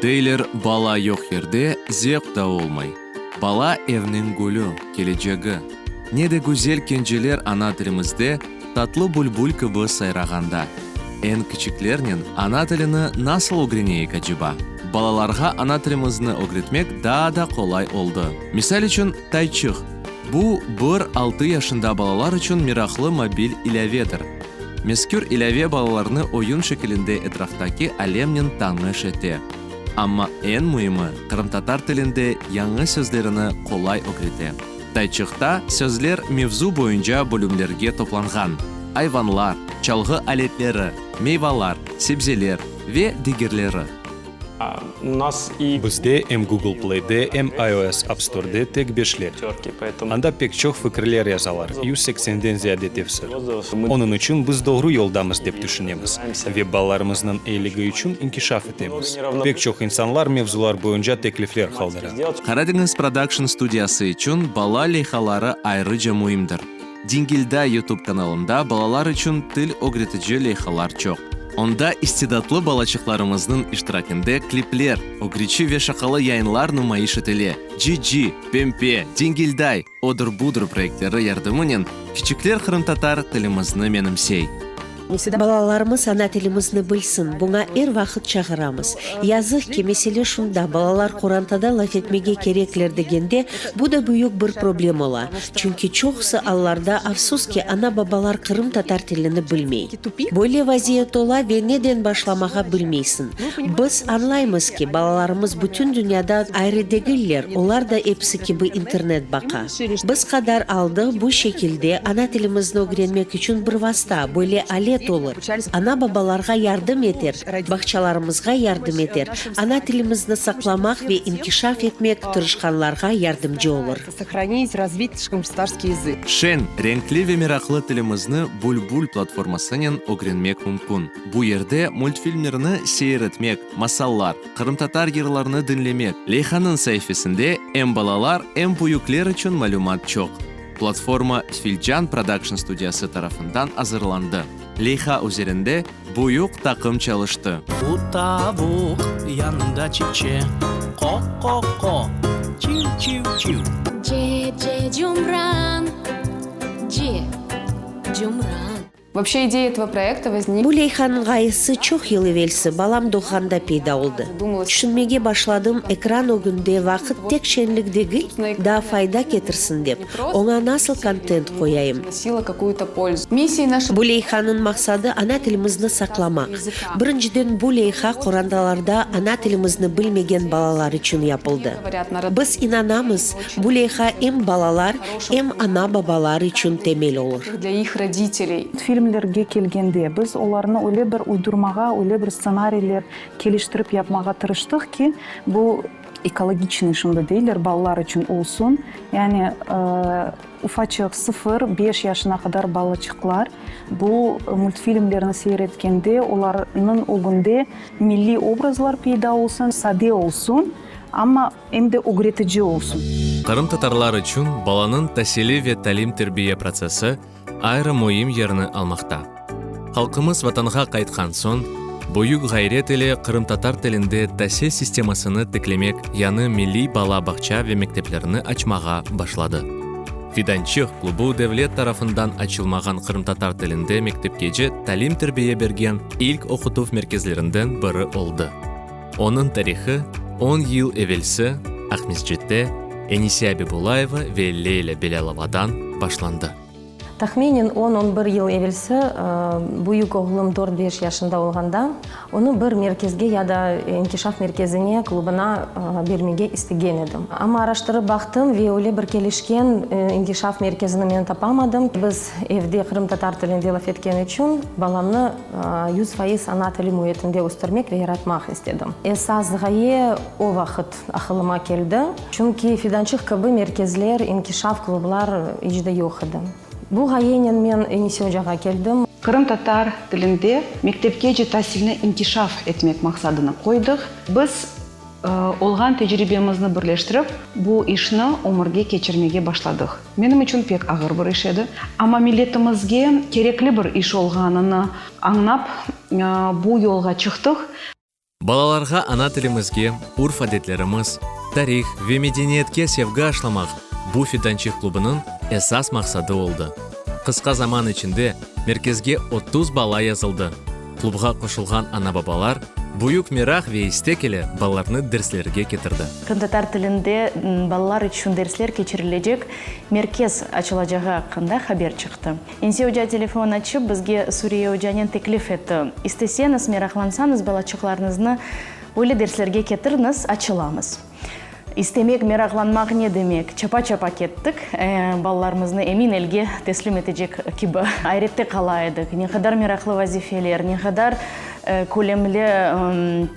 Deyler, bala yoq yerde zevq da olmay. Bala evniñ gülü, kelecegi. Ne de güzel kenceler ana tilimizde tatlı bülbül kibi sayrağanda. Eñ kiçiklernen ana tilini nasıl ögreneyik aceba? Balalarğa ana tilimizni ögretmek daa da qolay oldı. Misal içün, Tayçıq, bu, bir altı yaşında balalar içün meraqlı mobil ilâvedir. Mezkür ilâve balalarnı oyun şekilinde etraftaki alemnen tanış ete. Amma eñ müimi, qırımtatar tilinde yañı sözlerini qolay ögrete. Tayçıqta sözler mevzu boyunca bölümlerge toplanğan, ayvanlar, çalğı aletleri, meyvalar, sebzeler ve digerleri. Bizde em Google Playde, em iOS App Storede tek beşler. Anda pek çoq fikirler yazalar, 180-den ziyade tefsir. Onıñ içün biz doğru yoldamız, dep tüşünemiz ve balalarımıznıñ eyiligi içün inkişaf etemiz. Pek çoq insanlar mevzular boyunca teklifler qaldıra. Qaradeñiz Production studiyası içün bala leyhaları ayrıca müimdir. Dingilday YouTube kanalında balalar içün til ögretici leyhalar çoq. Onda istidatlı balaçıqlarımıznıñ iştirakinde klipler, ögriçi ve şaqalı yayınlar numayış etile. Ci-ci, Pempe, Dingilday, Odır-budır proyektleri yardımınen kiçikler qırımtatar tilimizni menimsey. Balalarımız ana tilimizni bilsin, buña er vaqıt çağıramız. Yazıq ki, mesele şunda, balalar qorantada laf etmege kerekler degende, bu da büyük bir problem ola. Çünki çoqusı allarda, afsus ki, ana-babalar qırımtatar tilini bilmey. Böyle vaziyet ola ve neden başlamağa bilmeysiñ. Biz añlaymız ki, balalarımız bütün dünyadan ayrı degiller, olar da episi kibi internet baqa. Biz qadar aldıq, bu şekilde ana tilimizni ögrenmek içün bir vasta, böyle alet olur, ana-babalarğa yardım eter, bağçalarımızğa yardım eter, ana tilimizni saqlamaq ve inkişaf etmek tırışqanlarğa yardımcı olur. Şeñ, renkli ve meraqlı tilimizni Bülbül platformasınen ögrenmek mümkün. Bu yerde multfilmlerni seyir etmek, masallar, qırımtatar yırlarını diñlemek, leyhanıñ saifesinde em balalar, em büyükler içün malümat çoq. Platforma Filcan Production studiyası tarafından azırlandı. Leyha üzerinde büyük taqım çalıştı. Bu tavuq yanında çipçe, Qo-qo-qo, çiv-çiv-çiv. Ce, ce, cumran, ce, cumran. Voobşe ideya etogo proekta voznikla. Bu leyhanıñ ğayesi çoq yıl evelsi, balam doğğanda peyda oldı. Tüşünmege başladım, ekran ögünde vaqıt tek şenlik degil, daa fayda ketirsin dep, oña nasıl kontent qoyayım? Bu leyhanıñ maqsadı, ana tilimizni saqlamaq. Birinciden, bu leyha qorantalarda ana tilimizni bilmegen balalar içün yapıldı. Biz inanamız, bu leyha em balalar, em ana-babalar içün temel olur. Filmlerge kelgende, biz olarnı öyle bir uydurmağa, öyle bir stsenariyler keliştirip yapmağa tırıştıq ki, bu ekologiçnıy şimdi deyler, balalar içün olsun. Yani ufaçıq, sıfır, beş yaşına qadar balaçıqlar bu multfilmlerni seyir etkende, olarnıñ ögünde milliy obrazlar peyda olsun, sade olsun, amma Em de ögretici olsun. Qırımtatarlar içün balanıñ tasili ve talim-terbiye protsessi ayrı müim yerni almaqta. Halqımız Vatanğa qaytqan soñ, büyük ğayret ile qırımtatar tilinde tasil sistemasını tiklemek yañı milliy bala bağça ve mekteplerini açmağa başladı. Fidançıq klubu devlet tarafından açılmağan qırımtatar tilinde mektepkece talim-terbiye bergen ilk oqutuv merkezlerinden biri oldı. Onıñ tarihı on yıl evelsi Aqmescitte Enise Abibulayeva ve Leylâ Belâlovadan başlandı. Tahminen on-on bir yıl evelsi, büyük oğlum dört-beş yaşında olğanda, onı bir merkezge ya da inkişaf merkezine, klubına bermege istegen edim. Amma araştırıp baqtım ve öyle bir kelişken inkişaf merkezini men tapamadım. Biz evde qırımtatar tilinde laf etken içün balamnı 100% ana tili müitinde östürmek ve yaratmaq istedim. Esas ğaye o vaqıt aqılıma keldi, çünki Fidançıq kibi merkezler, inkişaf klublar iç de yoq edi. Bu ğayenen men Enise ocağa keldim. Qırımtatar tilinde mektepkece tasilni inkişaf etmek maqsadını qoydıq. Biz Olğan tecribemizni birleştirip, bu işni ömürge keçirmege başladıq. Menim içün pek ağır bir iş edi, amma milletimizge kerekli bir iş olğanını añlap, bu yolğa çıqtıq. Balalarğa ana tilimizge, urf-adetlerimiz, tarih ve medeniyetke sevgi aşlamaq bu Fidançıq klubınıñ esas maqsadı oldı. Qısqa zaman içinde merkezge 30 bala yazıldı. Klubğa qoşulğan ana-babalar büyük meraq ve istek ile balalarnı derslerge ketirdi. Qırımtatar tilinde balalar içün dersler keçirilecek merkez açılacağı aqqında haber çıqtı. Ense oca telefon açıp, bizge Suriye ocanen teklif etti, İsteseñiz, meraqlansañız, balaçıqlarıñıznı böyle derslerge ketiriñiz, açılamız. İstemek, meraqlanmaq ne demek? Çapa-çapa kettik, balalarımıznı emin elge teslim etecek kibi. Ayrette qala edik, ne qadar meraqlı vazifeler, ne qadar kölemli,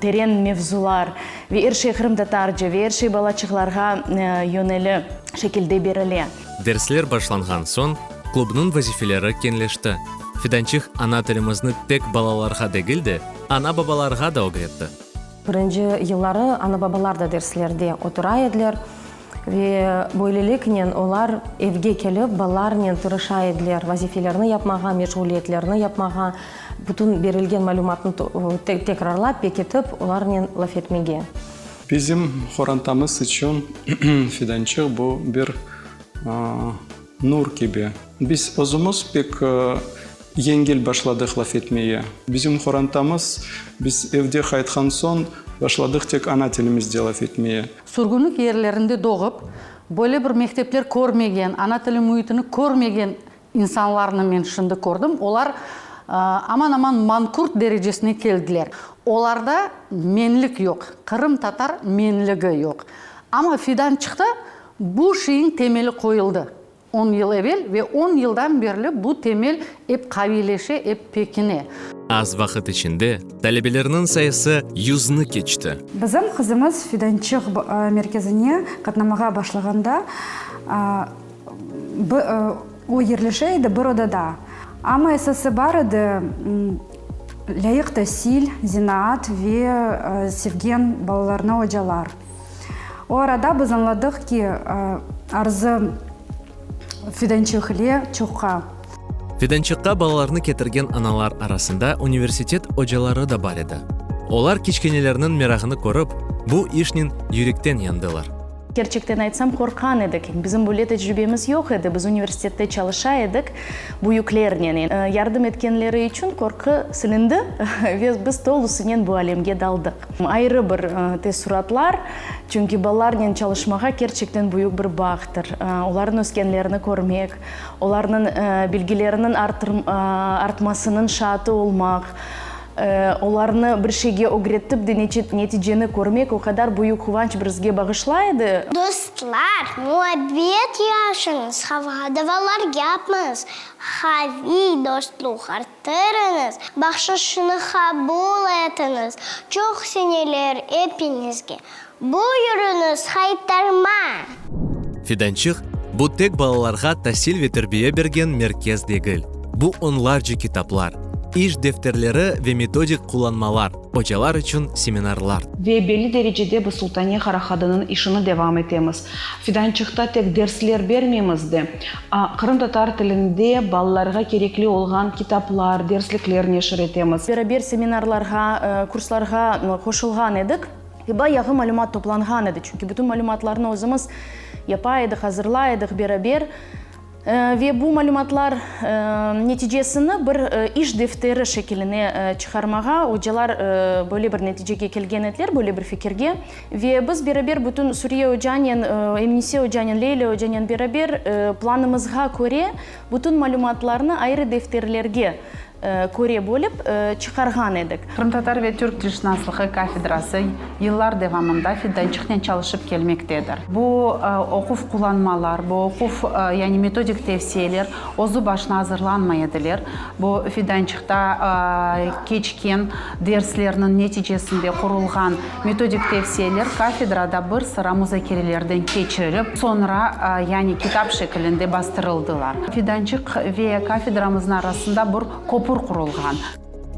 teren mevzular ve er şey qırımtatarca ve er şey balaçıqlarğa yöneli şekilde berile. Dersler başlanğan soñ, klubnıñ vazifeleri keñleşti. Fidançıq ana tilimizni tek balalarğa degil de, ana-babalarğa da ögretti. Birinci yılları ana-babalar da derslerde otura ediler ve böyleliknen olar evge kelip balalarnen tırışa ediler, vazifelerni yapmağa, meşğuliyetlerni yapmağa, bütün berilgen malümatnı tekrarlap, pekitip, olarnen laf etmege. Bizim qorantamız içün Fidançıq bu bir nur kibi. Biz özümiz pek yengil başladıq laf etmeye. Bizim qorantamız, biz evde qaytqan soñ, başladıq tek ana tilimizde laf etmeye. Sürgünlik yerlerinde doğıp, böyle bir mektepler körmegen, ana tili müitini körmegen İnsanlarnı men şimdi kördim, olar aman-aman mankurt derecesine keldiler. Olarda menlik yoq, qırımtatar menligi yoq. Amma Fidançıqta bu şeyiñ temeli qoyuldı on yıl evel ve on yıldan berli bu temel ep qaviyleşe, ep pekine. Az vaqıt içinde talebelerniñ sayısı yüzni keçti. Bizim qızımız Fidançıq merkezine qatnamağa başlağanda, O yerleşe edi bir odada. Amma esası bar edi, lâyıq tasil, zenaat ve sevgen balalarnı ocalar. O arada biz añladıq ki, arzı Fidançıq ile çoqqa. Fidançıqqa balalarnı ketirgen analar arasında universitet ocaları da bar edi. Olar kiçkenelerniñ merağını körip, bu işnen yürekten yandılar. Kerçekten aytsam, qorqqan edik. Bizim böyle tecribemiz yoq edi, biz universitette çalışa edik, büyüklernen. Yardım etkenleri içün qorqu silindi ve biz tolusınen bu alemge daldıq. Ayrı bir teessuratlar, çünki balalarnen çalışmağa kerçekten büyük bir bahtır. Olarnıñ öskenlerini körmek, olarnıñ bilgileriniñ artmasınıñ şaatı olmaq, Olarnı bir şeyge ögretip de neticeni körmek o qadar büyük quvanç bizge bağışlay edi. Dostlar, muabbet yaşıñız, qavğa-davalar yapmañız, qaviy dostluq arttırıñız, bahşışnı qabul etiñiz. Çoq seneler epiñizge. Buyurıñız, Haytarma! Fidançıq, bu tek balalarğa tasil ve terbiye bergen merkez degil. Bu onlarca kitaplar, iş defterleri ve metodik qullanmalar, ocalar içün seminarlar. Ve belli derecede biz Sultaniye Qarahadınıñ işini devam etemiz. Fidançıqta tek dersler bermeymiz de, qırımtatar tilinde balalarğa kerekli olğan kitaplar, derslikler neşir etemiz. Beraber seminarlarğa, kurslarğa qoşulğan edik. Ve bayağı malümat toplanğan edi, çünki bütün malümatlarnı özümiz yapa edik, azırlay edik beraber. Ve bu malümatlar neticesini bir iş defteri şekiline çıqarmağa ocalar böyle bir neticege kelgen ediler, böyle bir fikirge. Ve biz beraber bütün Suriye ocanen, Emnise ocanen, Leylâ ocanen beraber planımızğa köre bütün malümatlarnı ayrı defterlerge köre bölip çıqarğan edik. Qırımtatar ve türk tilşınaslığı kafedrası yıllar devamında Fidançıqnen çalışıp kelmektedir. Bu oquv qullanmalar, bu oquv, yani metodik tevsiyeler özü başına azırlanmay ediler. Bu Fidançıqta keçken derslerniñ neticesinde qurulğan metodik tevsiyeler kafedrada bir sıra muzakerelerden keçirilip, soñra, yani kitap şekilinde bastırıldılar. Fidançıq ve kafedramıznıñ arasında bir köpür qurulğan.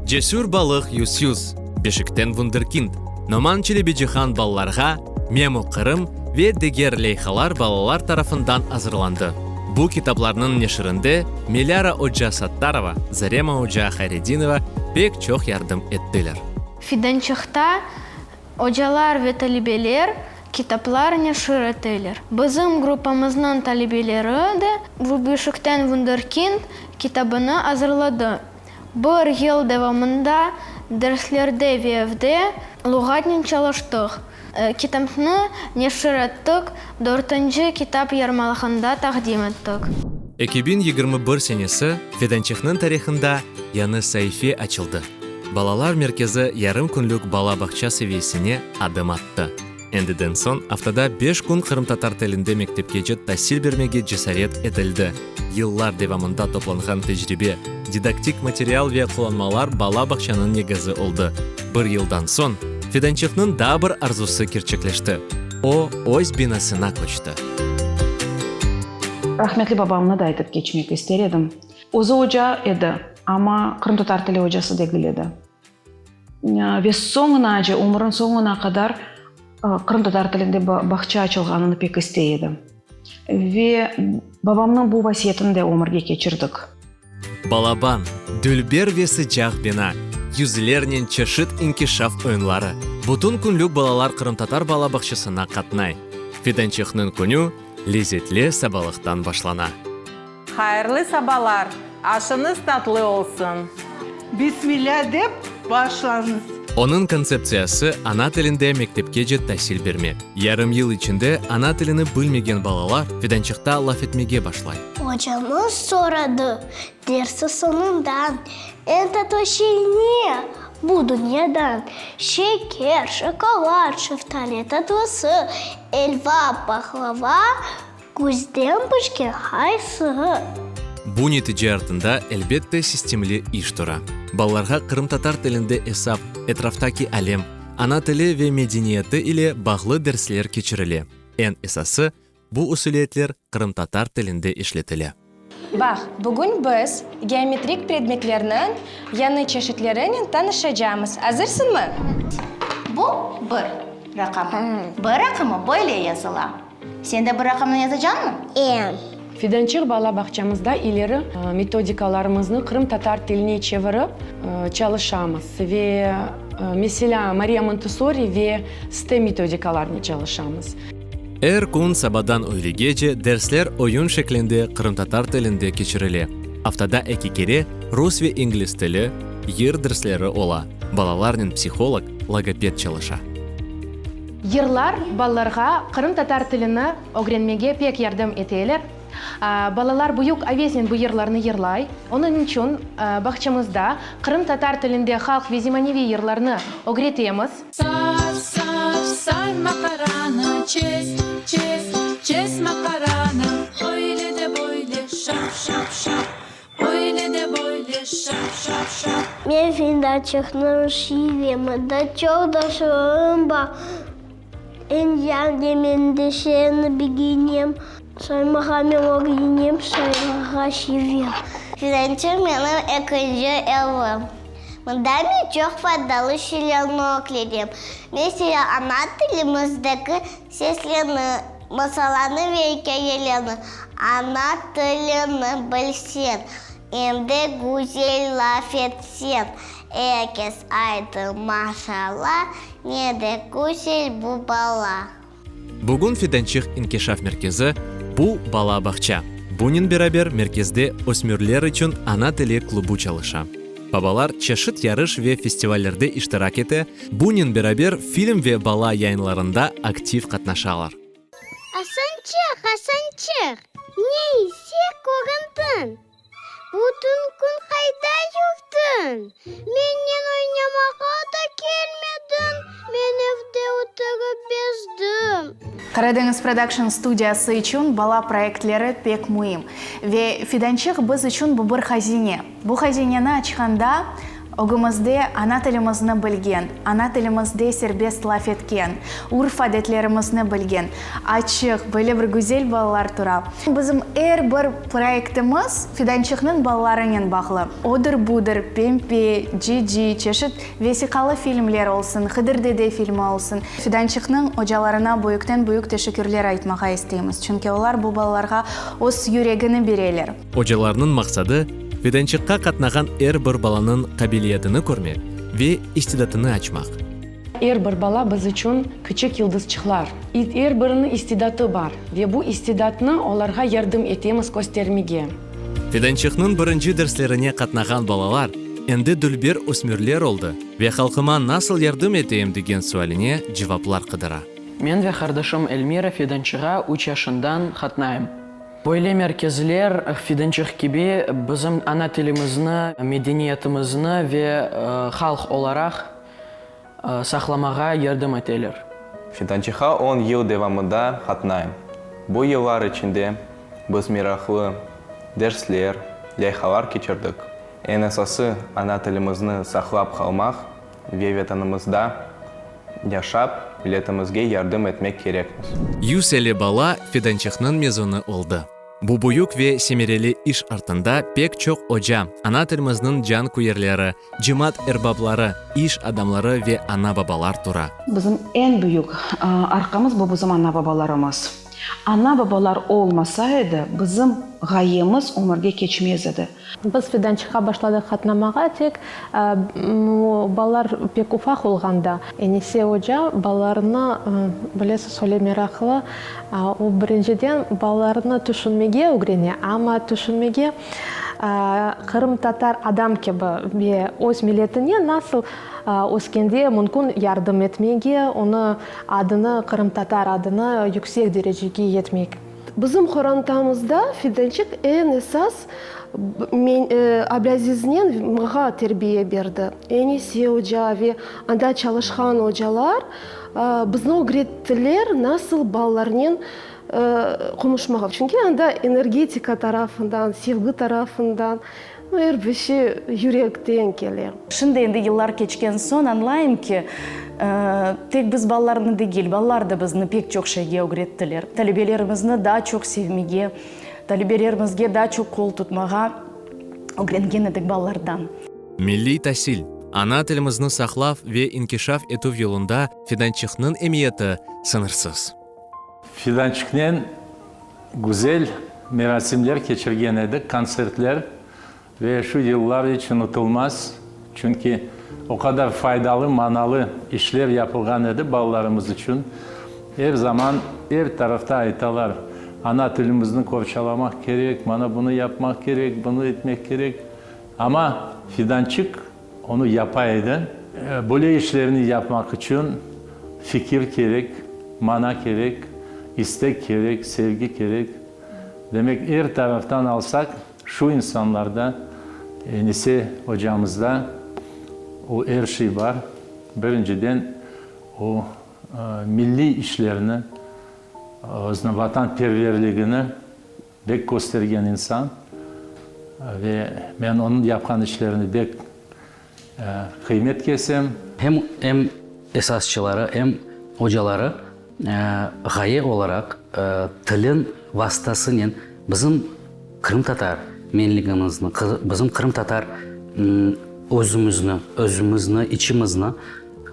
Cesür balıq Yüz-Yüz, Beşikten Vunderkind, Noman Çelebicihan balalarğa, Memo Qırım ve diger leyhalar balalar tarafından azırlandı. Bu kitaplarnıñ neşirinde Melâra oca Sattarova, Zarema oca Hayredinova pek çoq yardım ettiler. Fidançıqta ocalar ve talebeler kitaplar neşir eteler. Bizim gruppamıznıñ talebeleri de Vubüşikten Vunderkind kitabını azırladı. Bir yıl devamında derslerde ve evde luğatnen çalıştıq. Kitapnı neşir ettik, dörtünci kitap yarmalığında taqdim ettik. 2021 senesi Fidançıqnıñ tarihında yañı saife açıldı. Balalar merkezi yarım künlük bala bağça seviyesine adım attı. Endiden soñ aftada beş kün qırımtatar tilinde mektepkece tasil bermege cesaret etildi. Yıllar devamında toplanğan tecribe, didaktik material ve qullanmalar bala bağçanıñ negizi oldı. Bir yıldan soñ Fidançıqnıñ daa bir arzusı kerçekleşti, o, öz binasına köçti. Rahmetli babamnı da aytıp keçmek ister edim. Özü oca edi, amma qırımtatar tili ocası degil edi. Ve soñunace, ömrüniñ soñuna qadar qırımtatar tilinde bağça açılğanını pek istey edi. Ve babamnıñ bu vasiyetini de ömürge keçirdik. Balaban, dülber ve sıcaq bina, yüzlernen çeşit inkişaf oyunları, bütün künlük balalar qırımtatar bala bağçasına qatnay. Fidançıqnıñ künü lezetli sabalıqtan başlana. Hayırlı sabalar, aşıñız tatlı olsun! Bismillâ dep başlañız. Onıñ kontseptsiyası, ana tilinde mektepkece tasil bermek. Yarım yıl içinde ana tilini bilmegen balalar Fidançıqta laf etmege başlay. Ocamız soradı dersi soñundan, Eñ tatlı şey ne bu dünyadan? Şeker, şokolad, şeftali tatlısı, elva, paqlava, Küzden pişken qaysı? Bu netice artında, elbette, sistemli iş tura. Balalarğa qırımtatar tilinde esap, etraftaki alem, ana tili ve medeniyeti ile bağlı dersler keçirile. Eñ esası, bu usuliyetler qırımtatar tilinde işletile. Baq, bugün biz geometrik predmetlerniñ yañı çeşitlerinen tanışacamız. Azırsıñmı? Bu bir raqamı. Bir raqamı böyle yazıla. Sen de bir raqamnı yazacañmı? E. Fidançıq bala bağçamızda ileri metodikalarımıznı qırımtatar tiline çevirip çalışamız ve, meselâ, Mariya Montessori ve STEM metodikalarını çalışamız. Er kün sabadan üylegece dersler oyun şeklinde qırımtatar tilinde keçirile. Aftada eki kere rus ve ingliz tili, yır dersleri ola. Balalarnen psiholog, logoped çalışa. Yırlar balalarğa qırımtatar tilini ögrenmege pek yardım eteler. Balalar büyük avesnen bu yırlarnı yırlay. Onıñ içün bağçamızda qırımtatar tilinde halq ve zemaneviy yırlarnı ögretemiz. Sar, sar, sar maqaranı, çez, çez, çez maqaranı. Öyle de böyle şap, şap, şap, öyle de böyle şap, şap, şap. Men Fidançıqnıñ şivemi da çoq dostlarım bar. Eñ yerde men de seni begenem. Saymağa men ögrenem, saymağa sevem. Fidançıq menim ekinci evim. Mında men çoq faydalı şeylerni ögrenem. Meselâ, ana tilimizdeki seslerni, masallarnı ve ikâyelerni. Ana tilini bilseñ, em de güzel laf etseñ, er kes aytır, maşalla, ne de güzel bu bala. Bugün Fidançıq inkişaf merkezi, bu bala bağça. Bunen beraber merkezde ösmürler içün ana tili klubu çalışa. Babalar çeşit yarış ve festivallerde iştirak ete, bunen beraber film ve bala yayınlarında aktiv qatnaşalar. Asançıq, Asançıq, ne ise köründiñ? Bütün kün qayda yurdiñ? Mennen oynamağa da kelmediñ, men evde oturıp bezdim. Qaradeñiz Production studiyası içün bala proyektleri pek müim. Ve Fidançıq biz içün bu bir hazine. Bu hazineni açqanda, ögümizde ana tilimizni bilgen, ana tilimizde serbest laf etken, urf-adetlerimizni bilgen, açıq, böyle bir güzel balalar tura. Bizim er bir proyektimiz Fidançıqnıñ balalarınen bağlı. Odır-budır, Pempe, Cici, çeşit vesiqalı filmler olsun, Hıdır dede filmi olsun. Fidançıqnıñ ocalarına büyükten-büyük teşekkürler aytmağa isteymiz, çünki olar bu balalarğa öz yüregini bereler. Ocalarnıñ maqsadı, Fidançıqqa qatnağan er bir balanıñ qabiliyetini körmek. ve istidatını açmaq. Er bir bala biz içün kiçik yıldızçıqlar. Er biriniñ istidatı bar ve bu istidatnı olarğa yardım etemiz köstermege. Fidançıqnıñ birinci derslerine qatnağan balalar endi dülber ösmürler oldı ve halqıma nasıl yardım eteyim degen sualine cevaplar qıdıra. Men ve qardaşım Elmira Fidançığa üç yaşından qatnayım. Böyle merkezler, Fidançıq kibi, bizim ana tilimizni, medeniyetimizni ve halq olaraq saqlamağa yardım eteler. Fidançıqqa on yıl devamında qatnayım. Bu yıllar içinde biz meraqlı dersler, leyhalar keçirdik. Eñ esası, ana tilimizni saqlap qalmaq ve Vetanımızda yaşap, milletimizge yardım etmek kerekmiz. 150 bala Fidançıqnıñ mezunı oldı. Bu büyük ve semereli iş artında pek çoq oca, ana tilimizniñ cankuyerleri, cemaat erbapları, iş adamları ve ana-babalar tura. Bizim eñ büyük arqamız bu bizim ana-babalarımız. Ana-babalar olmasa edi, bizim ğayemiz ömürge keçmez edi. Biz Fidançıqqa başladıq qatnamağa tek balalar pek ufaq olğanda. Enise oca balalarnı, bilesiz, öyle meraqlı, o birinciden balalarnı tüşünmege ögrene, amma tüşünmege qırımtatar adam kibi ve öz milletine nasıl öskende mümkün yardım etmege, onı adını, qırımtatar adını yüksek derecege yetmek. Bizim qorantamızda Fidançıq eñ esas men Ablâziznen mağa terbiye berdi. Enise oca ve anda çalışqan ocalar bizni ögrettiler nasıl balalarnen qonuşmağa. Çünki anda energetika tarafından, sevgi tarafından, er bir şey yürekten kele. Şimdi endi yıllar keçken soñ añlayım ki, tek biz balalarnı degil, balalar da bizni pek çoq şeyge ögrettiler. Talebelerimizni daa çoq sevmege, talebelerimizge daa çoq qol tutmağa ögrengen edik balalardan. Milliy tasil, ana tilimizni saqlav ve inkişaf etüv yolunda Fidançıqnıñ emiyeti sıñırsız. Fidançıqnen güzel merasimler keçirgen edik, kontsertler ve şu yıllar iç unutılmaz, çünki o qadar faydalı, manalı işler yapılğan edi balalarımız içün. Er zaman er tarafta aytalar, ana tilimizni qorçalamaq kerek, mana bunı yapmaq kerek, bunı etmek kerek. Amma Fidançıq onı yapa edi. Böyle işlerni yapmaq içün fikir kerek, mana kerek, istek kerek, sevgi kerek. Demek, er taraftan alsaq, şu insanlarda, Enise ocamızda o er şey bar. Birinciden, o milliy işlerni, özüniñ vatanperverligini bek köstergen insan ve men onıñ yapqan işlerini bek qıymet kesem. Hem em esasçıları, em ocaları ğaye olaraq tilin vastasınen bizim qırımtatar menligimizni, bizim qırımtatar özümizni, özümizni, içimizni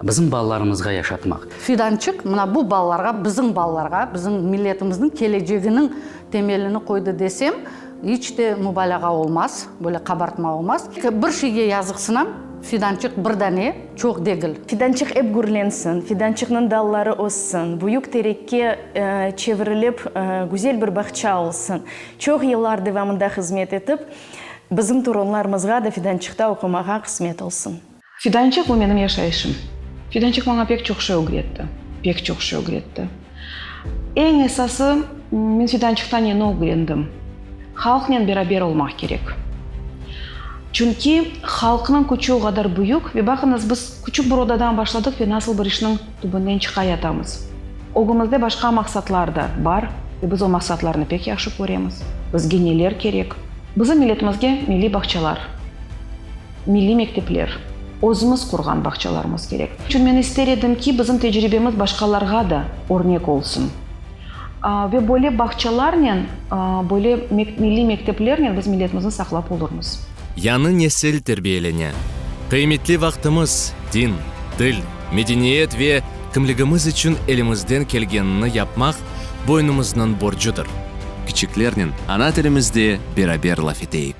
bizim balalarımızğa yaşatmaq. Fidançıq mına bu balalarğa, bizim balalarğa, bizim milletimizniñ keleceginiñ temelini qoydı desem, iç de mubalâğa olmaz, böyle qabartma olmaz. Bir şeyge yazıqsınam, Fidançıq bir dane, çoq degil. Fidançıq ep gürlensin, fidançıqnıñ dalları össin, büyük terekke çevirilip, güzel bir bağça olsun. Çoq yıllar devamında hızmet etip, bizim torunlarımızğa da Fidançıqta oqumağa qısmet olsun. Fidançıq bu menim yaşayışım. Fidançıq maña pek çoq şey ögretti, pek çoq şey ögretti. Eñ esası, men Fidançıqta neni ögrendim? Halqnen beraber olmaq kerek. Çünki halqnıñ küçü o qadar büyük ve baqıñız, biz küçük bir odadan başladıq ve nasıl bir işniñ tübünden çıqayatamız. Ögümizde başqa maqsatlar da bar ve biz o maqsatlarnı pek yahşı köremiz. Bizge neler kerek? Bizim milletimizge milliy bağçalar. Milliy mektepler, özümiz qurğan bağçalarımız kerek. Çünki men ister edim ki, bizim tecribemiz başqalarğa da örnek olsun. Ve böyle bağçalarnen, böyle milliy mekteplernen biz milletimizni saqlap olurmız. Yañı nesil terbiyelene. Qıymetli vaqtımız, din, til, medeniyet ve kimligimiz içün elimizden kelgenini yapmaq boynumıznıñ borcudır. Kiçiklernen ana tilimizde beraber laf eteyik.